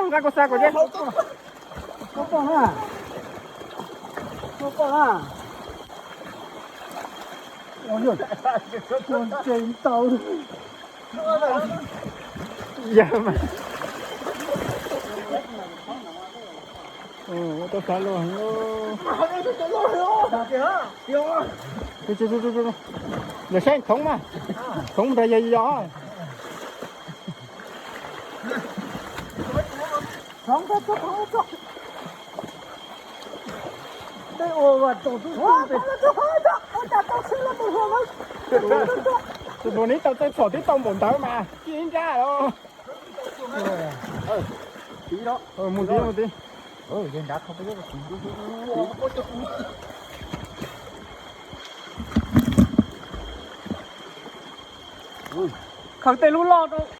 Nqa kuv xa kuv tsev. Tau poj na. Tau poj na. Ua tsev tau. Yog mas. Ua tau xav los. Lawv saib khoov mas. Khoov nrog yog yog. Tus hluas neb tau txawj txhom twb tau npaum ntawd mas ci nrab os. Mus tiv mus tiv. Khaws tej lub loj rau.